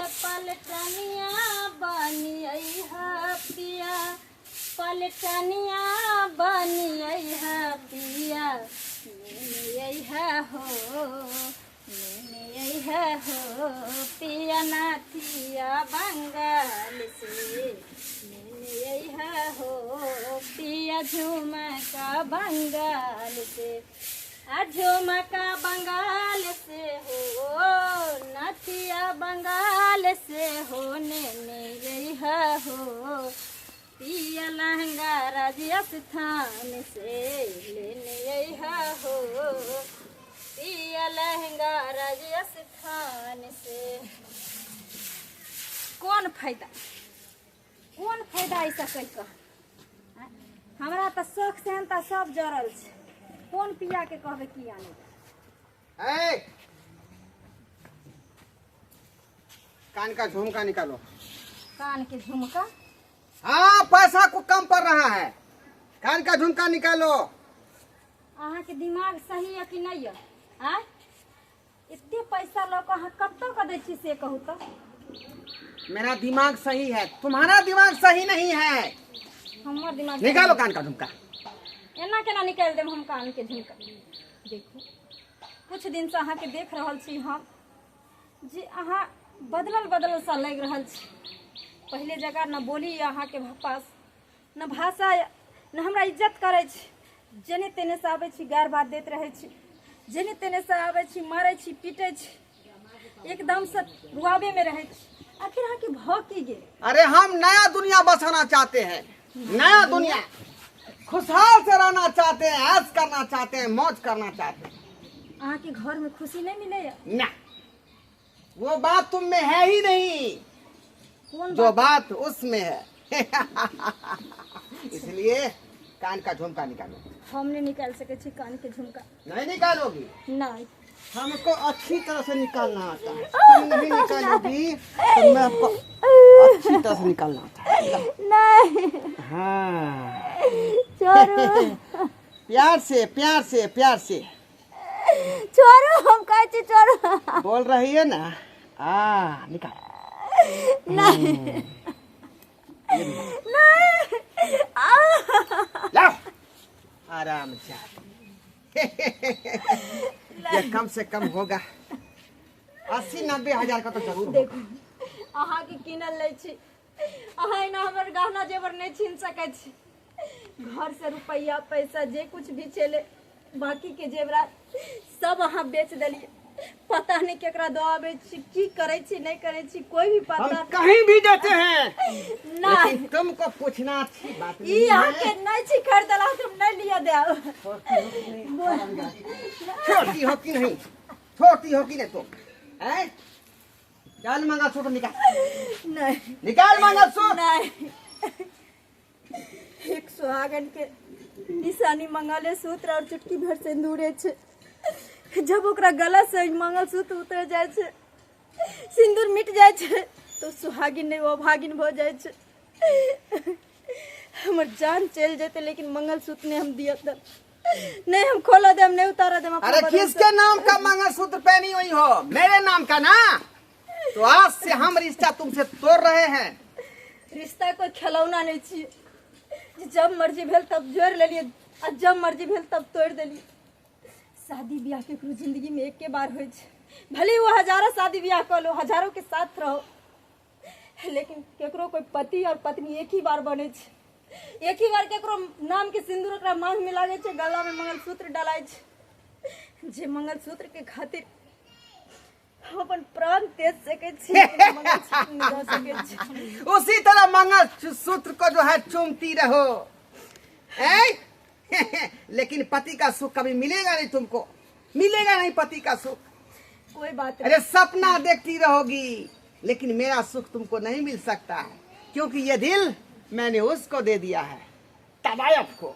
पलटनिया बनी अइहा पिया, पलटनिया बनी अइहा पिया, नेने अइहा हो, नेने अइहा हो पिया नाथिया बंगाल से, नेने अइहा हो पिया झुमका बंगाल से, आ झुमका बंगाल से हो, नथिया बंगाल से हो, नेने अइहा हो पिया लहंगा राजस्थान से, लेने अइहा हो पिया लहंगा राजस्थान से। कोन फायदा, कोन फायदा ऐसा कहि कऽ? हमरा तऽ शौक सेहनता सब जड़ल छै, कोन पिया के कहबै की आनै? ए, कान का झुमका निकालो। कान के झुमका? हाँ, पैसा को कम पड़ रहा है, कान का झुमका निकालो। अहाँके दिमाग सही यऽ कि नहि यऽ? आँय, एते पैसा लऽ कऽ अहाँ कतऽ कऽ दै छी से कहू तऽ? मेरा दिमाग सही है, तुम्हारा दिमाग सही नहीं है। हमर दिमाग? निकालो कान का झुमका। एना केना निकालि देब हम कान के झुमका? देखू, कुछ दिनसँ अहाँके देख रहल छी हम जे अहाँ बदलल बदलल सा लागि रहल छी। पहिले जकाँ न बोली यऽ अहाँके पास, न भाषा यऽ, न हमरा इज्जत करै छी। जेने तेनेसँ आबै छी, गारि बात दैत रहै छी, जेने तेनेसँ आबै छी, मारै छी, पीटै छी, एकदमसँ रुआबेमे रहै छी। आखिर अहाँके भऽ की गेल? अरे हम नया दुनिया बसाना चाहते हैं, नया दुनिया, खुशहाल से रहना चाहते हैं, ऐश करना चाहते हैं, मौज करना चाहते हैं। अहाँके घरमे खुशी नहि मिलैए? ना, वो बात तुम में है ही नहीं। कोन जो बात उसमें है, इसलिए कान का झुमका निकालो। हम नहि निकालि सकै छी कानके झुमका। नहीं निकालोगी? नहि। हमको अच्छी तरह से निकालना आता है, तुम नहीं निकालोगी तो मैं आपको अच्छी तरह से निकालना आता है। नहि। हाँ। छोड़ू। प्यार से, प्यार से, प्यार से। छोड़ू, हम कहै छी छोड़ू। बोल रही है ना, आ निकाल। नहि, नहि। लाओ आराम से, ये कम से कम होगा 80-90 हजार का तो जरूर होगा। देखू, अहाँके कीनल लै छी, अहाँ एना हमर गहना जेवर नहि छीन सकै छी। घर से रुपैआ पैसा जे कुछ भी छलै, बाकी के जेवरात सब अहाँ बेच देलियै। पता नहि केकरा दऽ आबै छी, की करै छी, नहि करै छी, कोई भी हम पता कहीं भी देते हैं, नहीं। लेकिन तुमको पूछना अच्छी बात ई नहीं अहाँके है। नहि छी खरीदल, अहाँके हम नहि लिअ देब। छोड़ती हो कि नहीं, छोड़ती हो कि नहीं तुम? हैं? चल मंगलसूत्र निकाल। नहीं। निकाल मंगलसूत्र। नहीं, एक सुहागन के निशानी मंगले सूत्र और चुटकी भर सिंदूरे छै। जब ओकरा गला से मंगलसूत्र उतर जाइ छै, सिंदूर मिट जाइ छै, तो सुहागिन नहि, अभागिन भऽ जाइ छै। हमर जान चलि जेतै, लेकिन मंगलसूत्र नहि हम दिअ देब, नहीं हम खोलो देम, नहीं उतारा देम अपना अरे बदन से। किसके नाम का मंगलसूत्र पहनी हुई हो? मेरे नाम का ना? तो आज से हम रिश्ता तुमसे तोड़ रहे हैं। रिश्ता कोई खिलौना नहीं छियै जे जब मर्जी भेल तब जोड़ि लेलियै आ जब मर्जी भेल तब तोड़ि देलियै। शादी ब्याह केकरो जिंदगी में एके बार होइ छै। भले वो हजारों शादी ब्याह कऽ लो, हजारों के साथ रहो, लेकिन केकरो कोई पति और पत्नी एक ही बार बनै छै। एक ही बार केकरो नाम के सिंदूर ओकरा मांग में लागै छै, गला में मंगलसूत्र डलाइ छै। जे मंगलसूत्र के खातिर हम अपन प्राण तेज सकै छी, लेकिन मंगलसूत्र नहि दऽ सकै छी। उसी तरह मंगल सूत्र को जो है चूमती रहो हैं? लेकिन पति का सुख कभी मिलेगा नहीं तुमको, मिलेगा नहीं पति का सुख। कोई बात नहीं। अरे सपना देखती रहोगी, लेकिन मेरा सुख तुमको नहीं मिल सकता है, क्योंकि ये दिल मैंने उसको दे दिया है, तवायफ को।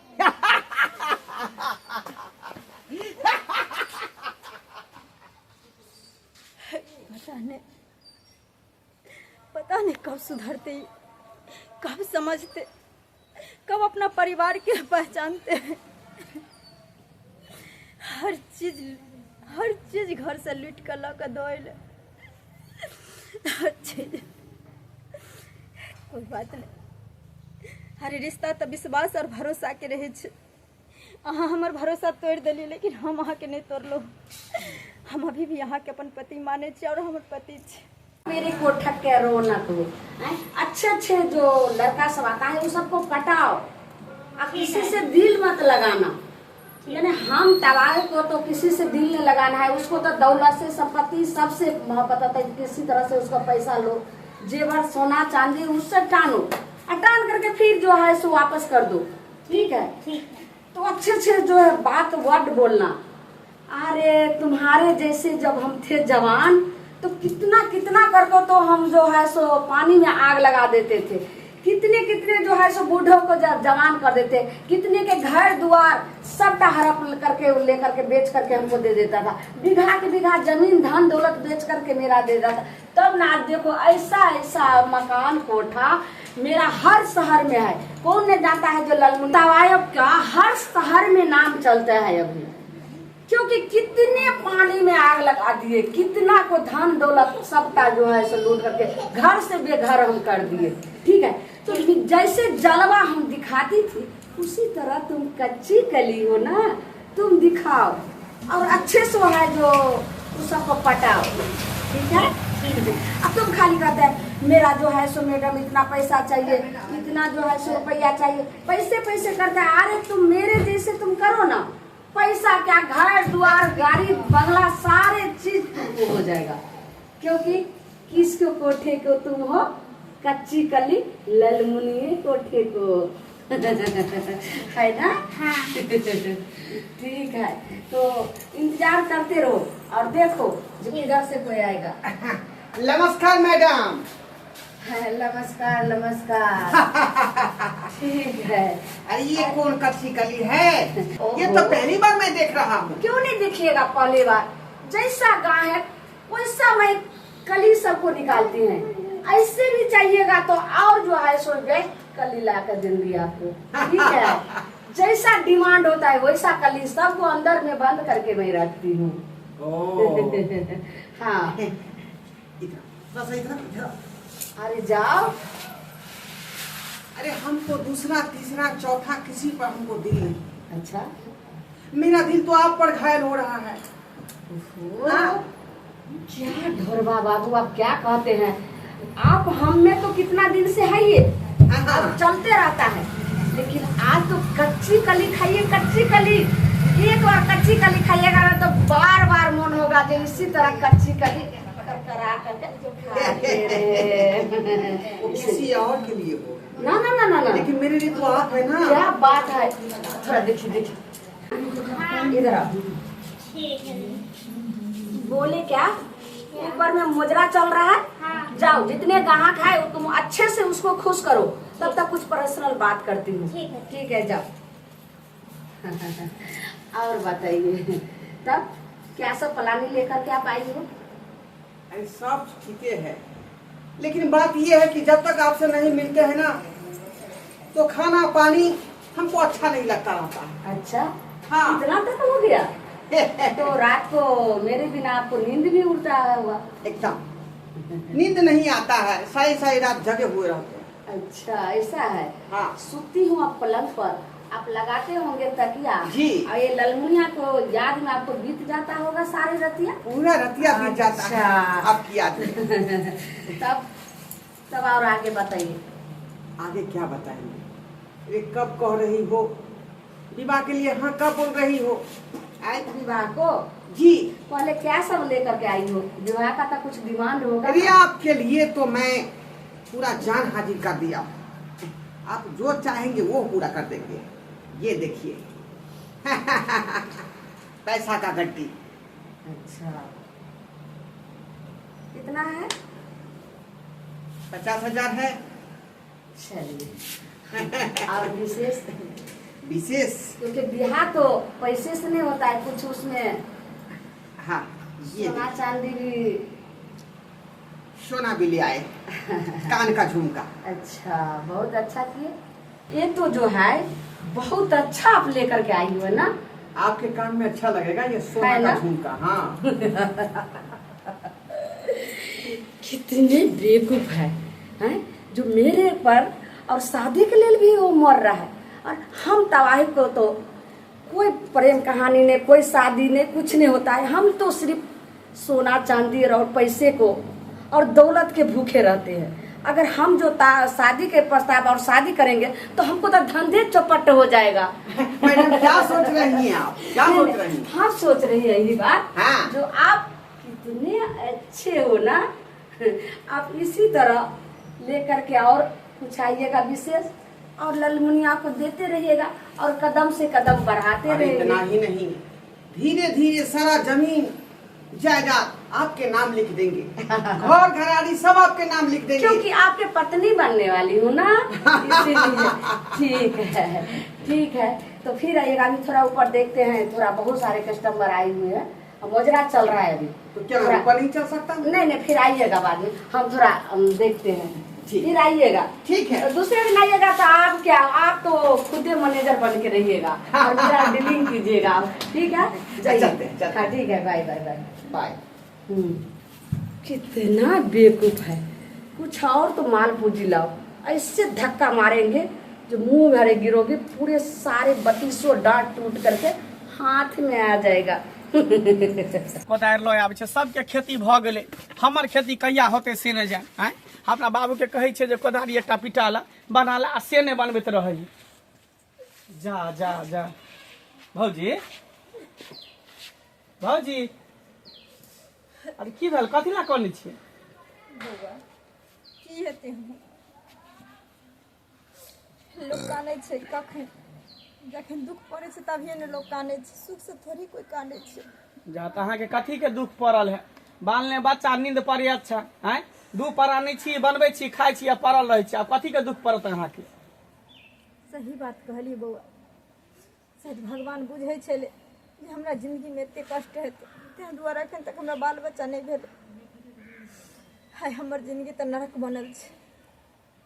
पता नहीं, पता नहीं कब सुधरते, कब समझते, कब अपना परिवार के पहचानते। हर चीज, हर चीज घर से लूट कर लऽ कऽ दऽ अयलै। अच्छा कोई बात नहीं, हरे रिश्ता तो विश्वास और भरोसा के रहे छे। अहाँ हमर भरोसा तोड़ देली, लेकिन हम अहाँ के नहीं तोड़लो। हम अभी भी अहाँ के अपन पति माने छी और हमर पति छी। मेरे को ठक के रोना तो अच्छे अच्छे जो लड़का सब आता है वो सबको पटाओ, और किसी से दिल मत लगाना। यानी हम तवाए को तो किसी से दिल नहीं लगाना है, उसको तो दौलत से संपत्ति सबसे मोहब्बत आता है, किसी तरह से उसका पैसा लो, जेवर सोना चांदी उससे टानो, और टान करके फिर जो है सो वापस कर दो। ठीक है, ठीक है। तो अच्छे अच्छे जो है बात वर्ड बोलना। अरे तुम्हारे जैसे जब हम थे जवान तो कितना कितना करके तो हम जो है सो पानी में आग लगा देते थे, कितने कितने जो है सो बूढ़ों को जवान कर देते, कितने के घर द्वार सबका हड़प करके लेकर के बेच करके हमको दे देता था, बीघा के बीघा जमीन धन दौलत बेच करके मेरा दे देता था। तब ना आज देखो ऐसा ऐसा मकान कोठा मेरा हर शहर में है। कौन नहीं जानता है जो ललमुनिया तवायफ का हर शहर में नाम चलता है अभी, क्योंकि कितने पानी में आग लगा दिए, कितना को धन दौलत सबका जो है सो लूट करके घर से बेघर हम कर दिए। ठीक है, तो जैसे जलवा हम दिखाती थी उसी तरह तुम कच्ची कली हो ना, तुम दिखाओ और अच्छे से है जो उस सबको पटाओ। ठीक है, अब तुम खाली कहते हैं मेरा जो है सो मैडम इतना पैसा चाहिए, इतना जो है सो रुपया चाहिए, पैसे पैसे करते हैं। अरे तुम मेरे जैसे तुम करो ना, पैसा क्या घर द्वार गाड़ी बंगला सारे चीज तुमको हो जाएगा, क्योंकि किसको कोठे को तुम हो, कच्ची कली ललमुनिये कोठे को है ना। हाँ। ठीक है, तो इंतजार करते रहो और देखो जो इधर से कोई आएगा। नमस्कार मैडम। नमस्कार नमस्कार। ठीक है। अरे ये कौन कच्ची कली है, ये तो पहली बार मैं देख रहा हूँ। क्यों नहीं देखिएगा, पहली बार जैसा गाय है वैसा मैं कली सबको निकालती है, ऐसे भी चाहिएगा तो और जो है सो बेस्ट कली ला कर दूंगी आपको। ठीक है, जैसा डिमांड होता है वैसा कली सबको अंदर में बंद करके मैं रखती हूँ। हाँ। इधर। अरे जाओ। अरे हमको दूसरा तीसरा चौथा किसी पर हमको दिल नहीं। अच्छा, मेरा दिल तो आप पर घायल हो रहा है। हाँ? क्या ढोरबा बाबू आप क्या कहते हैं, आप हम में तो कितना दिन से है ये अब चलते रहता है, लेकिन आज तो कच्ची कली खाइए, कच्ची कली। एक बार कच्ची कली खाइएगा ना तो बार बार मन होगा जो इसी तरह कच्ची कली करा करके वो किसी और के लिए होगा। ना ना ना ना ना, लेकिन मेरे लिए तो आप है ना। क्या बात है, थोड़ा देखिए देखिए इधर आओ। बोले क्या, ऊपर में मुजरा चल रहा है। हाँ। जाओ जितने ग्राहक है तुम अच्छे से उसको खुश करो, तब तक कुछ पर्सनल बात करती हूँ। ठीक है जाओ। और बताइए तब क्या सब प्लानिंग लेकर के आप आई हो? अरे सब ठीक है, लेकिन बात यह है कि जब तक आपसे नहीं मिलते हैं ना तो खाना पानी हमको अच्छा नहीं लगता रहता है। अच्छा। हाँ। इतना तक हो गया? तो रात को मेरे बिना आपको नींद भी उड़ता होगा? एकदम नींद नहीं आता है, सारी सारी रात जगे हुए रहते हैं। अच्छा ऐसा है। हाँ। सुती हूँ आप पलंग पर, आप लगाते होंगे तकिया जी, और ये ललमुनिया को याद में आपको बीत जाता होगा सारी रतिया? पूरा रतिया बीत जाता है आपकी याद में। तब तब और आगे बताइए। आगे क्या बताएंगे, अरे कब कह रही हो विवाह के लिए? हाँ कब बोल रही हो विवाह को? जी। पहले क्या सब लेकर के आई हो, विवाह का तो कुछ डिमांड होगा। अरे आपके लिए तो मैं पूरा जान हाजिर कर दिया, आप जो चाहेंगे वो पूरा कर देंगे। ये देखिए पैसा का गड्डी। अच्छा कितना है? 50,000 है। चलिए। और विशेष? विशेष क्योंकि बिहार तो पैसे से नहीं होता है कुछ, उसमें हाँ ये सोना चांदी भी, सोना भी ले आए, कान का झुमका। अच्छा बहुत अच्छा किए, ये तो जो है बहुत अच्छा आप लेकर के आई हो ना, आपके कान में अच्छा लगेगा ये सोना का झुमका। हाँ। कितने बेवकूफ है, हैं जो मेरे पर और शादी के लिए भी वो मर रहा है। और हम तबाही को तो कोई प्रेम कहानी नहीं, कोई शादी नहीं, कुछ नहीं होता है। हम तो सिर्फ सोना चांदी और पैसे को और दौलत के भूखे रहते हैं। अगर हम जो शादी के प्रस्ताव और शादी करेंगे तो हमको तो धंधे चौपट हो जाएगा। मैडम क्या सोच रही हैं आप, क्या सोच रही हैं? हम सोच रही है यही बात। हाँ। जो आप कितने अच्छे हो ना, आप इसी तरह लेकर के और कुछ आइएगा विशेष, और ललमुनिया को देते रहिएगा और कदम से कदम बढ़ाते अरे इतना रहिएगा। ही नहीं, धीरे धीरे सारा जमीन जायदाद आपके नाम लिख देंगे, घर घराड़ी सब आपके नाम लिख देंगे। क्योंकि आपके पत्नी बनने वाली हूँ ना, इसीलिए। ठीक है, ठीक है, तो फिर आइएगा। अभी थोड़ा ऊपर देखते हैं, थोड़ा बहुत सारे कस्टमर आए हुए हैं, मोजरा चल रहा है अभी। तो क्या मैं ऊपर नहीं चल सकता हूँ? नहीं नहीं, फिर आइएगा बाद में, हम थोड़ा देखते हैं। ठीक। फिर आइएगा। ठीक है। दूसरे दिन आइएगा तो आप क्या, आप तो खुद ही मैनेजर बन के रहिएगा और मेरा डीलिंग कीजिएगा आप, ठीक है? चलते हैं, चलते हैं। हाँ ठीक है, बाय बाय बाय बाय। कितना बेवकूफ है, कुछ और तो माल पूंजी लाओ, ऐसे धक्का मारेंगे जो मुंह भरे गिरोगे, पूरे सारे बत्तीसों डांट टूट करके हाथ में आ जाएगा। कोदारि लऽ आबै छै, सबके खेती भऽ गेलै, हमर खेती कहिया होतै से नहि जान। आँय, अपना बाबूके कहै छै जे कोदारि एकटा पिटा ला बना ला, आ से नहि बनबैत रहै। जा जा जा भौजी, भौजी, अरे की भेल, कथी ला कनै छियै? बौआ की हेतै, हम लोक कानै छै कखन? जखन दुख पड़ै छै तभिए ने लोक कानै छै, सुख से थोड़ी कोइ कानै छै। जा तऽ अहाँके कथीके दुख पड़ल है? बाल ने बच्चा नींद पड़े अच्छा। आँय, दू परानी छी, बनबै छी, खाइ छी आ पड़ल रहै छी, आब कथीके दुख पड़त अहाँके? सही बात कहलियै बौआ, शायद भगवान बुझै छलै जे हमरा जिन्दगीमे एते कष्ट हेतै, ताहि दुआरे एखन तक हमरा बाल बच्चा नहि भेल। हाय, हमर जिन्दगी तऽ नरक बनल छै।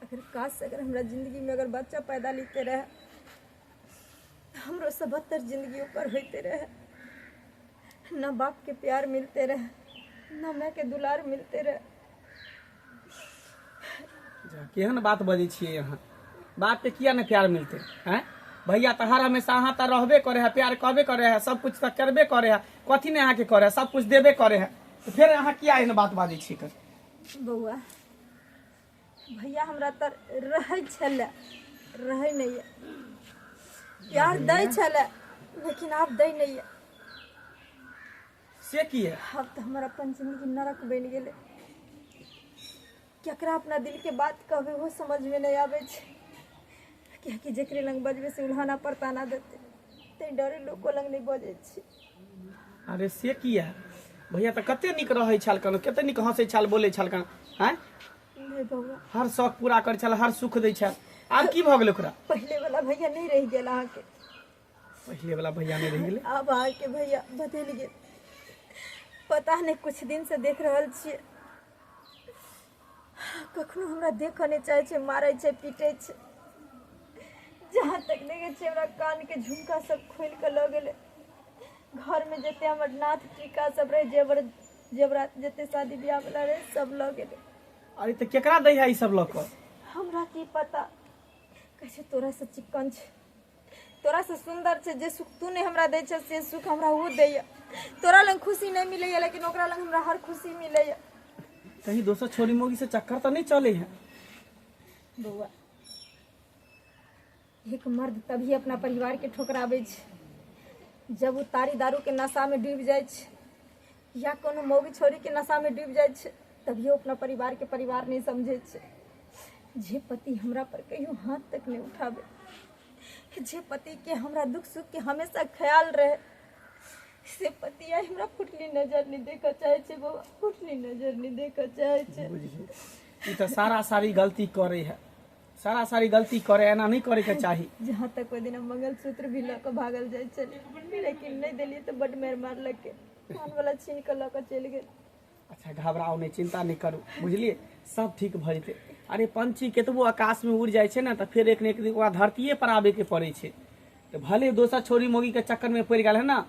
अगर काश अगर हमरा जिन्दगीमे अगर बच्चा पैदा लिते रहे, हमरो से बदतर जिन्दगी ओकर होते रहे। न बाप के प्यार मिलते रहे, न माय के दुलार मिलते रहे। केहन बात बजै छियै अहाँ, बाप के किया नहि प्यार मिलते? हैं भैया तऽ हर हमेशा अहाँ तऽ रहबे करे है, प्यार करबे करे है, सब कुछ तऽ करबे करे है, कथी नहि अहाँके करे है, सब कुछ देबे करे है, तऽ फेर अहाँ किया एहन बात बाजै छियै? बौआ भैया हमरा तऽ रहै छलै, रहै नहि यऽ, प्यार दै छलै लेकिन आब दै नहि यऽ। से किया? आब तऽ हमर अपन जिन्दगी नरक बनि गेलै। केकरा अपना दिल के बात कहबै ओहो समझमे नहि आबै छै, कियाकि जकरे लग बजबै से उल्हाना पर ताना देतै, ताहि डरे लोको लग नहि बजै छी। अरे से किया? भैया तऽ कते नीक रहै छल, कते नीक हँसै छल, बोलै छल, आँय नहि बौआ, हर शौक पूरा करै छल, हर सुख दै छल, आब की भऽ गेलै ओकरा? पहिले वाला भैया नहि रहि गेल अहाँके। पहिले वाला भैया नहि रहि गेलै? आब अहाँके भैया बदलि गेल, पता नहि कुछ दिन से देख रहल छियै, कखनो हमरा देखऽ नहि चाहै छै, मारै छै, पीटै छै। जहाँ तक देखै छियै हमरा कानके झुमका सब खोलि कऽ लऽ गेलै, घरमे जते हमर नाथ टीका सब रहै, जेवर जेवरात जते शादी बियाह वाला रहै सब लऽ गेलै। अरे तऽ केकरा दै है ई सब लऽ कऽ? हमरा की पता, कहै छै तोरा से चिक्कन छै, तोरा से सुन्दर छै, जे सुख तू नहि हमरा दै छै से सुख हमरा ओ दैया। तोरा लग खुशी नहि मिलैया लेकिन ओकरा लग हमरा हर खुशी मिलैया। कहीं दोसर छोरी मोगी से चक्कर तऽ नहि चले है? बौआ एक मर्द तभी अपना परिवार के ठोकराबै छै जब ओ तारी दारू के नशा में डूबि जाइ छै या कोनो मौगी छोरी के नशा में डूबि जाइ छै, तभियो अपना परिवार के परिवार नहि समझै छै। जे पति हमरा पर कहियो हाथ तक नहि उठाबै, जे पति के हमरा दुख सुख के हमेशा ख्याल रहे, से पति आइ हमरा फुटली नजर नहि देखऽ चाहै छै। बौआ फुटली नजर नहि देखऽ चाहै छै। बुझलियै, ई तऽ सारा सारी गलती करै है, सारा सारी गलती करे, एना नहि करे के चाही। जहाँ तक ओहि दिन हम मंगलसूत्र भी लऽ कऽ भागल जाइ छलियै, लेकिन नहि देलियै तऽ बड्ड मारि मारलकै, कान वाला छीन कऽ लऽ कऽ चलि गेल। अच्छा घबराउ नहि, चिंता नहि करू, बुझलियै, सब ठीक भऽ जेतै। अरे पंछी केतबो आकाशमे उड़ि जाइ छै ने तऽ फेर एक ने एक दिन ओकरा धरतीये पर आबैके पड़ै छै। तऽ भले दोसर छोरी मौगीके चक्करमे पड़ि गेल है ने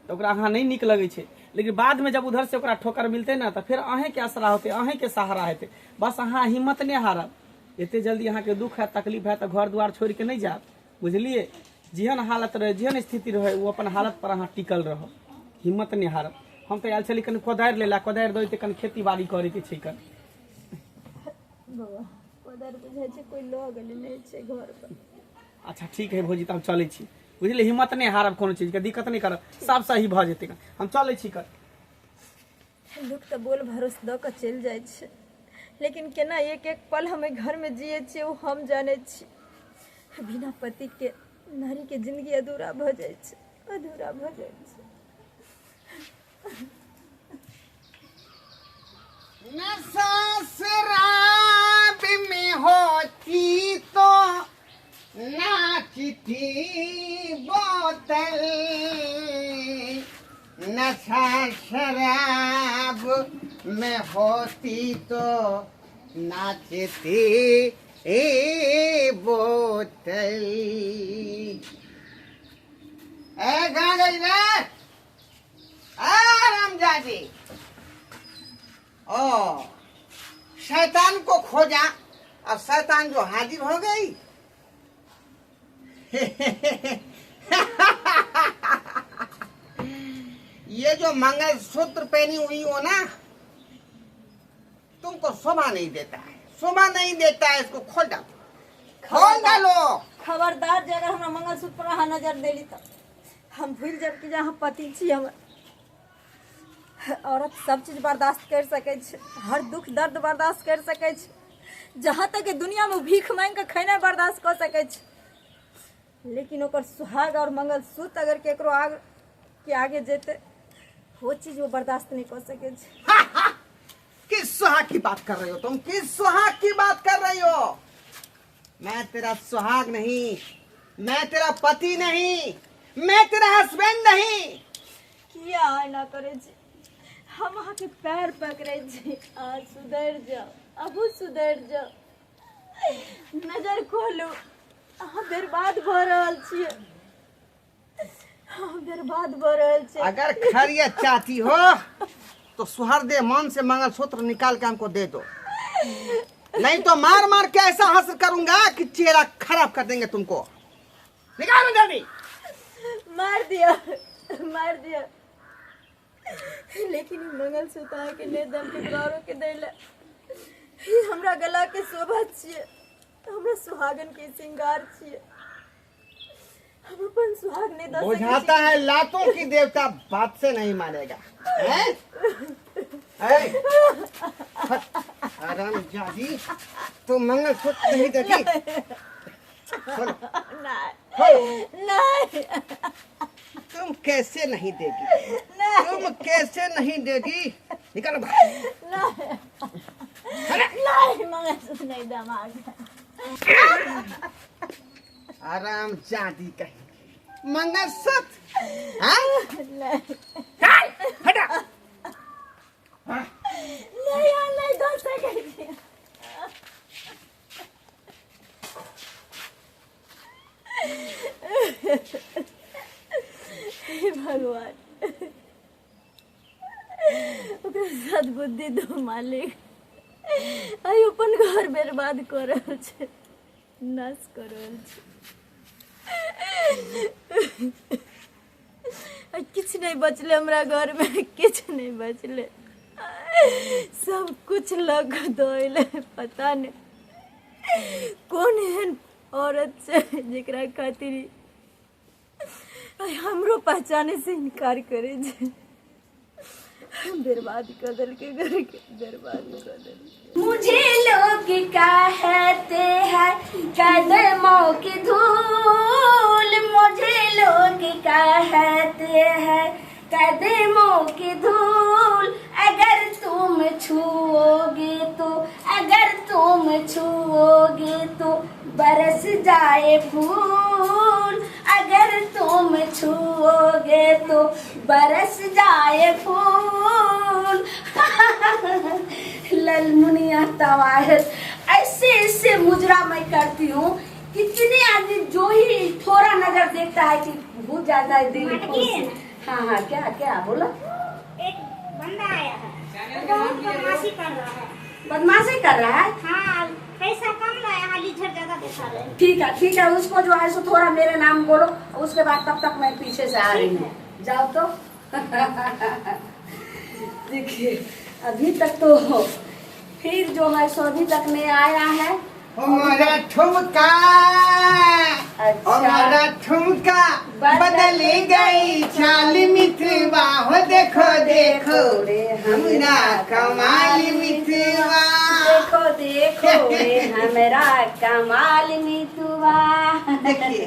तऽ ओकरा अहाँ नहि नीक लगै छै, लेकिन बाद में जब उधर से ओकरा ठोकर मिलतै ने तऽ फेर अहेंके असरा होतै, अहेंके सहारा हेतै। बस अहाँ हिम्मत नहि हारब। एते जल्दी अहाँके दुख हैत, तकलीफ हैत तऽ घर दुआर छोड़ि के नहि जायब, बुझलियै? जेहन हालत रहै, जेहन स्थिति रहै, ओ अपन हालत पर अहाँ टिकल रहब, हिम्मत नहि हारब। हम तऽ आयल छली कनि कोदारि लै लए, कोदारि दऽ कनि खेती बाड़ी करैके छै कनि। बौआ कोदारि बुझाइ छै कोइ लऽ गेलै, नहि छै घर पर। अच्छा ठीक है भौजी, तऽ हम चलै छी, बुझलियै? हिम्मत नहि हारब, कोनो चीजके दिक्कत नहि करब, सब सही भऽ जेतै। हम चलै छी कर। लोक तऽ बोल भरोस दऽ कऽ चलि जाइ छै, लेकिन केना एक एक पल हम एहि घरमे जियै छियै ओ हम जानै छी। बिना पतिके नारीके जिंदगी अधूरा भऽ जाइ छै, अधूरा भऽ जाइ छै। नशा शराब में होती तो नाचती बोतल, नशा शराब में होती तो नाचती ए बोतल। ए कहाँ गई रे? रामजादी, ओ शैतान को खोजा, अब शैतान जो हाजिर हो गई। ये जो मंगलसूत्र पहनी हुई हो ना, तुमको शोभा नहीं देता है, शोभा नहीं देता है, इसको खोल डालो, खोल डालो। खबरदार जे अगर हमरा मंगलसूत्र पर अहाँ नजर देली तऽ हम भूलि जायब कि जे अहाँ पति छी हमर। औरत सब चीज बर्दाश्त कर सकै छै, हर दुख दर्द बर्दाश्त कर सकै छै, जहाँ तक दुनिया में भीख मांगि कऽ खेनाइ बर्दाश्त कऽ सकै छै, लेकिन ओकर सुहाग और मंगलसूत्र अगर केकरो आग के आगे जेतै वो चीज वो बर्दाश्त नहीं कऽ सकै छै। किस सुहाग की बात कर रही हो तुम? किस सुहाग की बात कर रही हो? मैं तेरा सुहाग नहीं, मैं तेरा पति नहीं, मैं तेरा हस्बैंड नहीं। किया एना करै छी? हम अहाँके पैर पकड़ै छी, अहाँ सुधरि जाउ, अहूँ सुधरि जाउ, नजर खोलू, अहाँ बर्बाद भऽ रहल छियै, अहाँ बर्बाद भऽ रहल छियै। अगर खैरियत चाहती हो तो सुहर दे मन से मंगलसूत्र निकाल के हमको दे दो, नहीं तो मार मार के ऐसा हंस करूंगा कि चेहरा खराब कर देंगे तुमको। निकालो जल्दी। मार दिया, मार दिया, लेकिन ई मंगलसूत्र अहाँके नहि देब, केकरो आरो के दै लए। ई हमरा गला के शोभा छियै, हमरा सुहागन के श्रृंगार छियै, हम अपन सुहाग नहीं दऽ सकै बुझाता छी। है लातों की देवता बात से नहीं मानेगा। हैं? हैं? हरामजादी, तू मंगलसूत्र नहीं देती? खोलो। नहीं। खोलो। नहीं। तुम कैसे नहीं देगी? नहीं। तुम कैसे नहीं देगी? निकालो बाहर। नहीं। नहीं, मंगलसूत्र नहीं दमाग। आराम जादी कहीं मंगलसूत्र, हाँ? नहीं। चल, हटा। नहीं यार, नहीं दऽ सकै छी। हे भगवान, ओकरा सद्बुद्धि दो मालिक। आइ अपन घर बर्बाद कऽ रहल छै, नाश कऽ रहल छै। आ किछु नहि बचलै हमरा घरमे, किछु नहि बचलै, सब कुछ लऽ कऽ दऽ एलै। पता नहि कोन एहन औरत छै जेकरा खातिर आइ हमरो पहचाने से इनकार करै छै। बर्बाद कऽ देलकै घरके, बर्बाद कऽ देलकै। मुझे लोग कहते हैं कदमों की धूल, मुझे लोग कहते हैं कदमों की धूल, अगर तुम छुओगे तो, अगर तुम छुओगे तो बरस जाए फूल, अगर तुम छुओगे तो बरस जाए फूल। ललमुनिया तवायत ऐसे ऐसे मुजरा मैं करती हूँ, कितने आदमी जो ही थोड़ा नजर देखता है कि भूत जाता है दिल खुश। हाँ हाँ, क्या क्या बोलो? एक बंदा आया है, वो बहुत बदमाशी कर रहा है। बदमाशी कर रहा है? हाँ, पैसा कम लाया है, लीजर ज्यादा दिखा रहे हैं। ठीक है ठीक है, उसको जो है सो थोड़ा मेरे नाम बोलो, उसके बाद तब तक मैं पीछे से आ रही हूँ। जाओ तो। देखिए अभी तक तो फिर जो है सो अभी तक नहीं आया है। हमारा ठुमका, अच्छा। हमारा ठुमका बदल गई चाल मित्रवा, हो देखो देखो रे हमरा कमाल मित्रवा। देखो देखो रे हमरा कमाल मितुआ। देखिए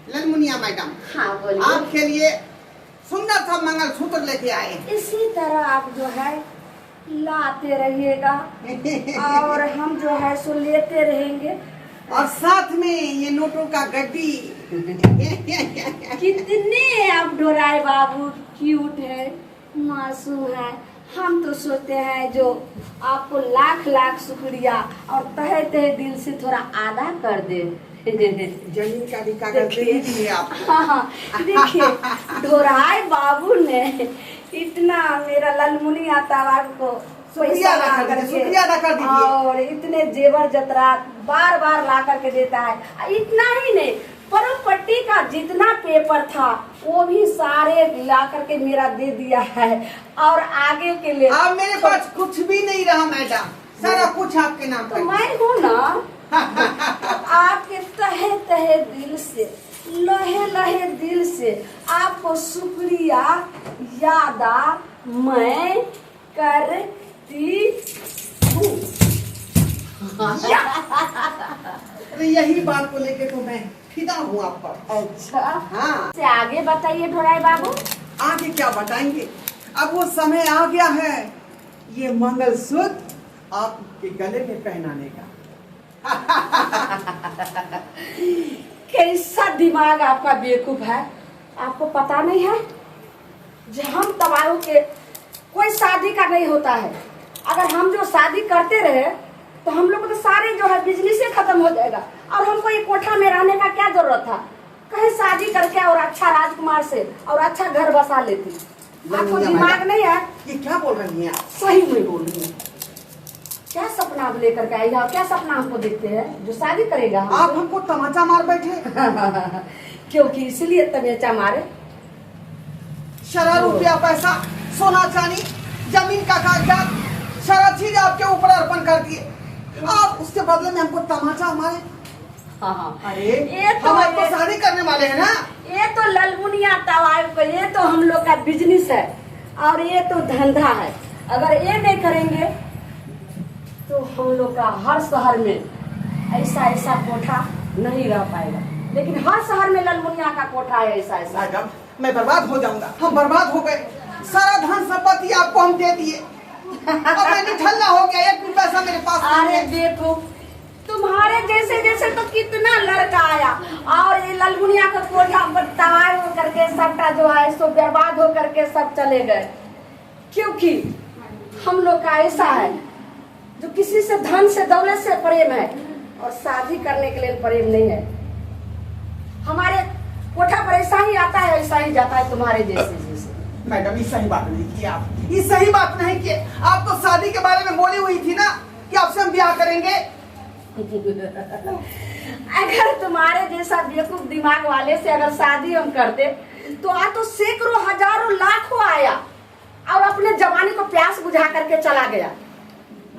ललमुनिया मैडम, हाँ बोलिए। आपके लिए सुंदर सा मंगलसूत्र लेके आए हैं। इसी तरह आप जो है लाते रहिएगा और हम जो है सो लेते रहेंगे। और साथ में ये नोटों का गड्डी। कितने आप डोराए बाबू क्यूट है, मासूम है। हम तो सोचते हैं जो आपको लाख लाख शुक्रिया और तहे तहे दिल से थोड़ा आदा कर दे। जमीन का भी कागज दे ही दिए आप। हाँ, देखिए ढोराए बाबू ने इतना मेरा ललमुनिया तावार को शुक्रिया पैसा अदा ला कर दीजिए, करके शुक्रिया अदा कर दीजिए। और इतने जेवर जतरा बार बार ला करके देता है। इतना ही नहीं, प्रॉपर्टी का जितना पेपर था वो भी सारे ला करके मेरा दे दिया है। और आगे के लिए अब मेरे पास कुछ भी नहीं रहा मैडम, सारा कुछ आपके नाम तो पर। मैं हूँ ना, आपके तहे तहे दिल से, लहे लहे दिल से आपको शुक्रिया यादा मैं करती हूँ। अरे यही बात को लेके तो मैं फिदा हूँ आप पर। अच्छा, हाँ। से आगे बताइए ढोराई बाबू। आगे क्या बताएंगे, अब वो समय आ गया है ये मंगलसूत्र आपके गले में पहनाने का। कैसा दिमाग आपका बेवकूफ है, आपको पता नहीं है जो हम तबाहू के कोई शादी का नहीं होता है। अगर हम जो शादी करते रहे तो हम लोग को तो सारे जो है बिजनेस ही खत्म हो जाएगा और हमको ये कोठा में रहने का क्या जरूरत था। कहीं शादी करके और अच्छा राजकुमार से और अच्छा घर बसा लेती। आपको ललमुनिया दिमाग मैडम, नहीं है? ये क्या बोल रही हैं आप? सही में बोल रही हूँ। क्या सपना आप लेकर के आएगा और क्या सपना हमको देखते हैं जो शादी करेगा हमसे? आप हमको तमाचा मार बैठे। क्योंकि इसलिए तमेचा मारे। सारा रुपया पैसा, सोना चांदी, जमीन का कागजात, सारा चीज आपके ऊपर अर्पण कर दिए, आप उसके बदले में हमको तमाचा मारे। हाँ, हाँ। अरे ये तो हम आपको शादी करने वाले हैं ना। ये तो ललमुनिया तवाइफ का, ये तो हम लोग का बिजनेस है और ये तो धंधा है। अगर ये नहीं करेंगे तो हम लोग का हर शहर में ऐसा ऐसा कोठा नहीं रह पाएगा। लेकिन हर शहर में ललमुनिया का कोठा है ऐसा ऐसा। मैडम मैं बर्बाद हो जाऊंगा, हम बर्बाद हो गए, सारा धन संपत्ति आपको हम दे दिए, अब मैं निठल्ला हो गया, एक भी पैसा मेरे पास नहीं अरे है। देखो तुम्हारे जैसे जैसे तो कितना लड़का आया और ये ललमुनिया का कोठा पर तबाह हो करके सबका जो है सो बर्बाद हो करके सब चले गए। क्योंकि हम लोग का ऐसा है जो किसी से धन से दौलत से प्रेम है और शादी करने के लिए प्रेम नहीं है। हमारे कोठा पर ऐसा ही आता है ऐसा ही जाता है तुम्हारे जैसे जैसे। मैडम ये सही बात नहीं की आप, ये सही बात नहीं की। आप तो शादी के बारे में बोली हुई थी ना कि आपसे हम ब्याह करेंगे। अगर तुम्हारे जैसा बेवकूफ दिमाग वाले से अगर शादी हम करते तो आ तो सैकड़ों हजारों लाखों आया और अपने जवानी को प्यास बुझा करके चला गया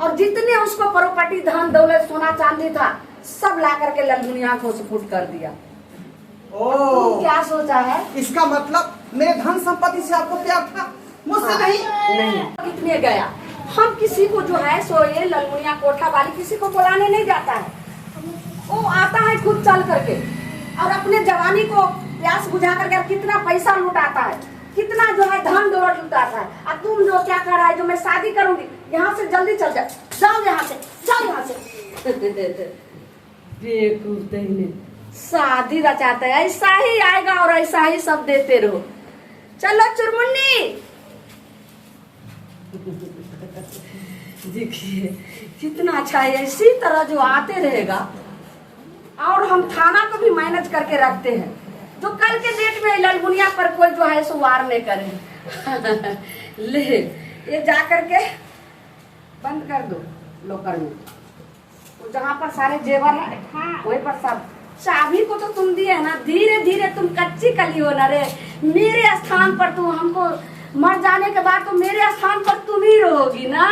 और जितने उसको प्रॉपर्टी धन दौलत सोना चांदी था सब ला करके ललमुनिया को सपोर्ट कर दिया। ओ, तुम क्या सोचा है? इसका मतलब मेरे धन संपत्ति से आपको प्यार था, मुझसे हाँ, नहीं। नहीं कितने गया। हम किसी को जो है सो ये ललमुनिया कोठा वाली किसी को बुलाने नहीं जाता है, वो आता है खुद चल करके और अपने जवानी को प्यास बुझा करके और कितना पैसा लुटाता है, कितना जो है धन दौलत लुटाता है। और तुम जो क्या कर रहा है जो मैं शादी करूंगी, यहाँ से जल्दी चल जाओ, जाओ यहाँ से, जाओ यहाँ से। बेवकूफ दहीने शादी रचाते है, ऐसा ही आएगा और ऐसा ही सब देते रहो। चलो चुरमुन्नी, देखिए कितना अच्छा है, इसी तरह जो आते रहेगा। और हम थाना को भी मैनेज करके रखते हैं जो कल के डेट में ललमुनिया पर कोई जो है सो वार नहीं करे। ले, ये जा करके बंद कर दो लॉकर में, वो जहाँ पर सारे जेवर है। हाँ। वहीं पर सब। चाबी को तो तुम दिए है ना, धीरे धीरे तुम कच्ची कली हो ना रे। मेरे स्थान पर तुम हमको मर जाने के बाद तो मेरे स्थान पर तुम ही रहोगी ना।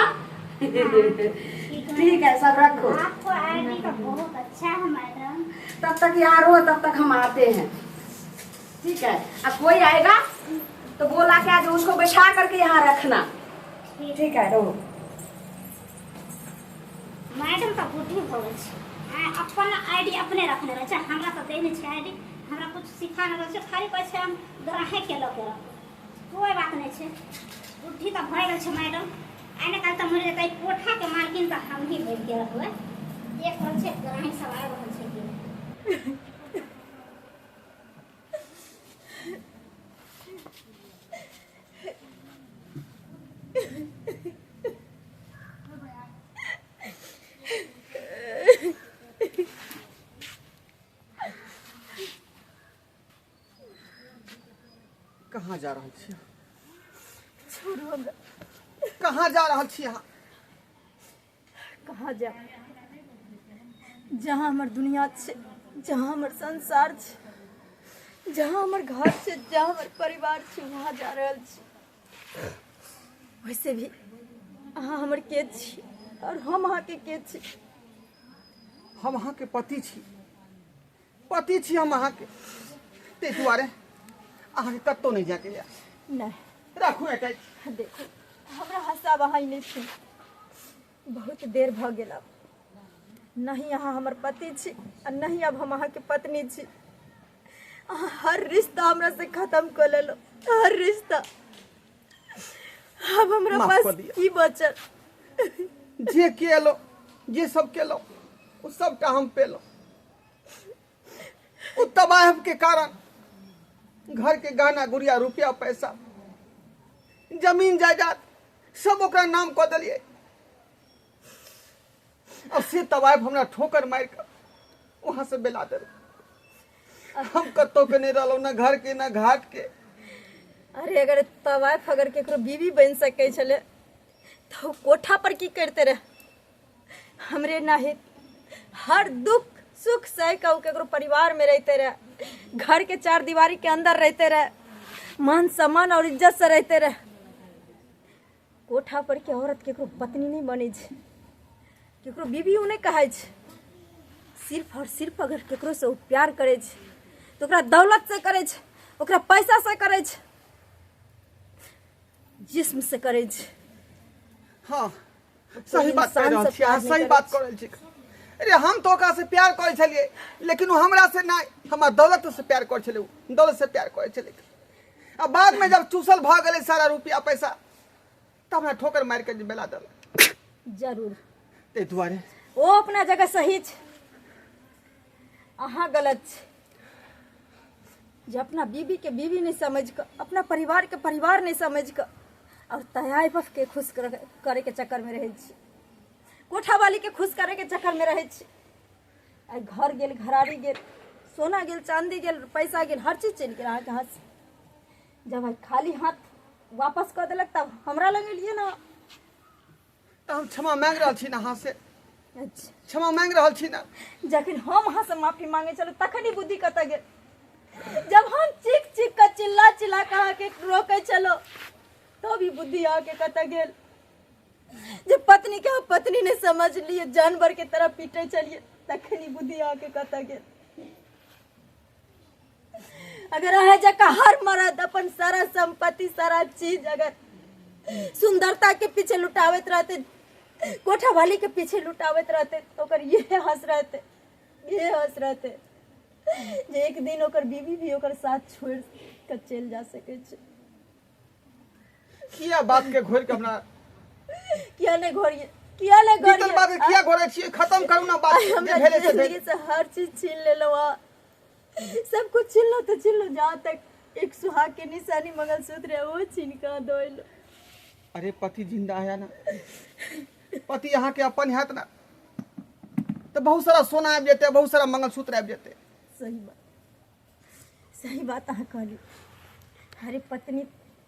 ठीक है, सब रखो। आपको आईडी तो बहुत अच्छा है मैडम। तब तक यहाँ रहो, तब तक हम आते हैं, ठीक है? अब कोई आएगा तो बोला क्या जो उसको बैठा करके यहाँ रखना। ठीक है, रहो। मैडम तऽ बुद्धि भऽ गेल छै आ अपन आईडी अपने रखने रहै छै, हमरा तऽ दै नहि छै आईडी, हमरा कुछ सिखा नहि रहल छै, खाली कहै छै हम ग्राहकके लऽ के रहबै। कोइ बात नहि छै, बुद्धि तऽ भऽ गेल छै मैडम। आइ ने काल्हि तऽ मरि जेतै, कोठाके मालकिन तऽ हमही बनि के रहबै। देख रहल छै ग्राहक सब आबि रहल छै कि नहि। कहाँ जा रहल छी? छोड़ू हमरा। कहाँ जा रहल छी अहाँ? कहाँ जायब? जहाँ हमर दुनिया छै, जहाँ हमर संसार छै, जहाँ हमर घर छै, जहाँ हमर परिवार छै, वहाँ जा रहल छी। वैसे भी अहाँ हमर के छी और हम अहाँके के छी? हम अहाँके पति छी, पति छी हम अहाँके। ताहि दुआरे अहाँके कतहु नहि जायके यऽ। नहि। राखू अटैच। देखू, हमरा हँसाब अहाँ नहि छी, बहुत देर भऽ गेल। अब नहीं अहाँ हमर पति छी आ नहीं अब हम अहाँके पत्नी छी। अहाँ हर रिश्ता हमरा से खत्म कऽ लेलहुँ, हर रिश्ता। अब हमरा माफ पास कऽ दिअ। की बचल? जे केलो, जे सब केलो, ओ सबटा हम पेलो। ओ तबाह के कारण घर के गहना गुड़िया, रुपया पैसा, जमीन जायदाद सब ओकरा नाम कऽ देलियै। अब से तबाह हमरा ठोकर मारि कऽ वहां से बेला देल। हम कतौ के नहीं रहलहुँ, ना घर के ना घाट के। अरे, अगर तवाइफ अगर केकरो बीवी बनि सकै छलै तऽ ओ कोठा पर की करते रहे? हमरे नाही हर दुख सुख सह कऽ ओ केकरो परिवार में रहते रहे, घर के चार दीवारी के अंदर रहते रहे, मान सम्मान और इज्जत से रहते रहे। कोठा पर के औरत केकरो पत्नी नहीं बनै छै, केकरो बीवी ओ नहि कहै छै। सिर्फ और सिर्फ अगर केकरो से ओ प्यार करै छै तऽ ओकरा दौलत से करै छै, ओकरा पैसा से करै छै, जिस्म से करै छै। हाँ, सही बात कह इंसान रहल से छी अहाँ। प्यार नहि सही करै बात छै। कऽ रहल छी। अरे, हम तऽ ओकरा से प्यार करै छलियै, लेकिन ओ हमरा से नहि, हमर दौलत से प्यार करै छलै। ओ दौलत से प्यार करै छलै आ बाद में जब चूसल भऽ गेलै सारा रुपया पैसा तब हमरा ठोकर मारि के बेला देलक। जरूर। ताहि दुआरे ओ अपना जगह सही छै, अहाँ गलत छै जे अपना बीवी के बीवी नहीं समझ कऽ, अपना परिवार के परिवार नहीं समझ कऽ और तयाइफ के खुश करे के चक्कर में रहै छी, कोठा वाली के खुश करे के चक्कर में रहै छी। आइ घर गेल, घरारी गेल, सोना गेल, चांदी गेल, पैसा गेल, हर चीज चलि गेल अहाँके हाथ से। जब आइ खाली हाथ वापस कऽ देलक तब हमरा लग एलियै ने। तऽ हम क्षमा मांगि रहल छी ने अहाँ से। अच्छा। क्षमा मांगि रहल छी ने। जखन हम अहाँ से माफी मांगे छलहुँ तखन ई बुद्धि कतऽ गेल? जब हम चीख चीख कऽ, चिल्ला चिल्ला कऽ अहाँके रोकै छलहुँ तब ई बुद्धि अहाँके कतऽ गेल? जे पत्नी के अहाँ पत्नी नहि समझलियै, जानवर के तरह पीटे छलियै, तखन ई बुद्धि अहाँके कतऽ गेल? अगर अहाँ जकाँ हर मर्द अपन सारा संपत्ति, सारा चीज अगर सुंदरता के पीछे लुटावत रहते, कोठा वाली के पीछे लुटावत रहते, तो ओकर ये हंस रहते, ये हंस रहते जे एक दिन ओकर बीवी भी ओकर साथ छोड़ के चलि जा सकै छै। किया बात के घोरि के हमरा किया नहि घोरिए? किया नहि बीतल घोरिए? बात के किया घोरै छियै? खत्म करू ना बात। आइ जे हमरा भेलै से जिंदगी भेल। से हर चीज छीन लेलहुँ अहाँ। सब कुछ छीन लो तऽ छीन लो, जहाँ तक एक सुहाग के निशानी मंगलसूत्र है वो छीन कऽ दो। अरे, पति जिंदा है ना, पति अहाँके अपन हैत ना, तऽ बहुत सारा सोना आबि जेतै, बहुत सारा मंगलसूत्र आबि जेतै। सही बात, सही बात अहाँ कहली। हरे, पत्नी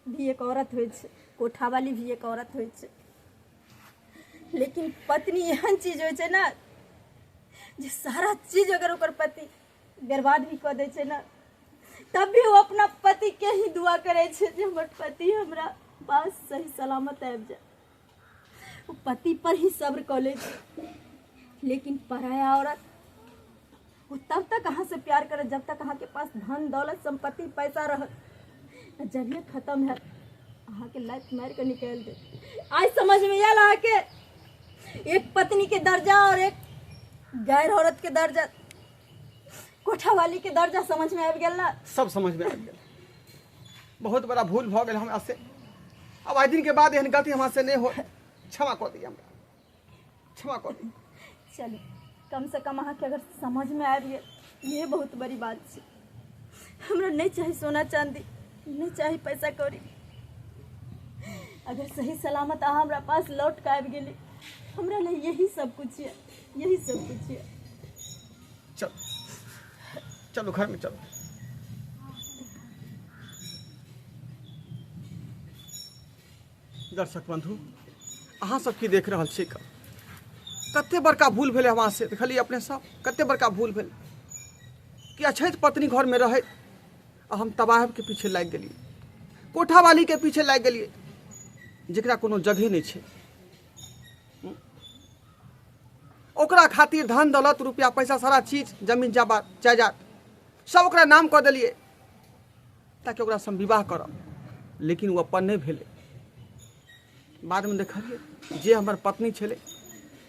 भी एक औरत होइ छै। कोठा वाली भी एक औरत होइ छै, लेकिन पत्नी एहन चीज होइ छै ने जे सारा चीज अगर ओकर पति बर्बाद भी कऽ दै छै ने, तब भी ओ अपना पति के ही दुआ करै छै जे हमर पति हमरा पास सही सलामत आबि जाए। ओ पति पर ही सब्र कऽ लै छै। लेकिन पराया औरत वो तब तक अहाँ से प्यार करत जब तक अहाँ के पास धन दौलत संपत्ति पैसा रहत। जब ये खत्म है अहाँ के लात मार के निकाल दे। आज समझ में आयल अहाँ के एक पत्नी के दर्जा और एक गैर औरत के दर्जा, कोठा वाली के दर्जा समझ में आबि गेल ना? सब समझ में आबि गेल। बहुत बड़ा भूल भऽ गेल हमरा से। अब आइ दिन के बाद एहन गलती हमरा से नहीं हो, क्षमा कऽ दिअ हमरा, क्षमा कऽ दिअ। चलू कम से कम अहाँके अगर समझ में आबि गेल, इहे बहुत बड़ी बात छै। हमरा नहीं चाही सोना चांदी, नहीं चाही पैसा कौड़ी। अगर सही सलामत अहाँ हमरा पास लौट के आबि गेली, हमरा लिए यही सब कुछ है, यही सब कुछ है। चलो चलो घर में चलो। दर्शक बंधु, अहाँ सब की देख रहल छी? कते बड़का भूल भेलै हमरा से, देखलियै अपने सब कते बड़का भूल भेल कि अछैत पत्नी घर में रहै आ हम तबाहब के पीछे लागि गेलियै, कोठा वाली के पीछे लागि गेलियै, जकरा कोनो जगहे नहि छै। ओकरा खातिर धन दौलत रुपया पैसा सारा चीज जमीन जायदाद सब ओकरा नाम कऽ देलियै ताकि ओकरा से हम विवाह करब, लेकिन ओ अपन नहि भेलै। बादमे देखलियै जे हमर पत्नी छलै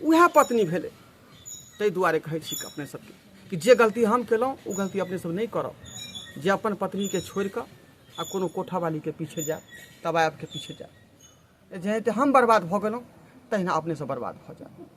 उएह पत्नी भेलै। ताहि दुआरे कहै छी अपने सबके कि जे गलती हम केलहुँ ओ गलती अपने सब नहि करब, जे अपन पत्नीके छोड़ि कऽ आ कोनो कोठावालीके पीछे जायब, तबायबके पीछे जायब। जेनाहिते हम बर्बाद भऽ गेलहुँ तहिना अपने सब बर्बाद भऽ जायब।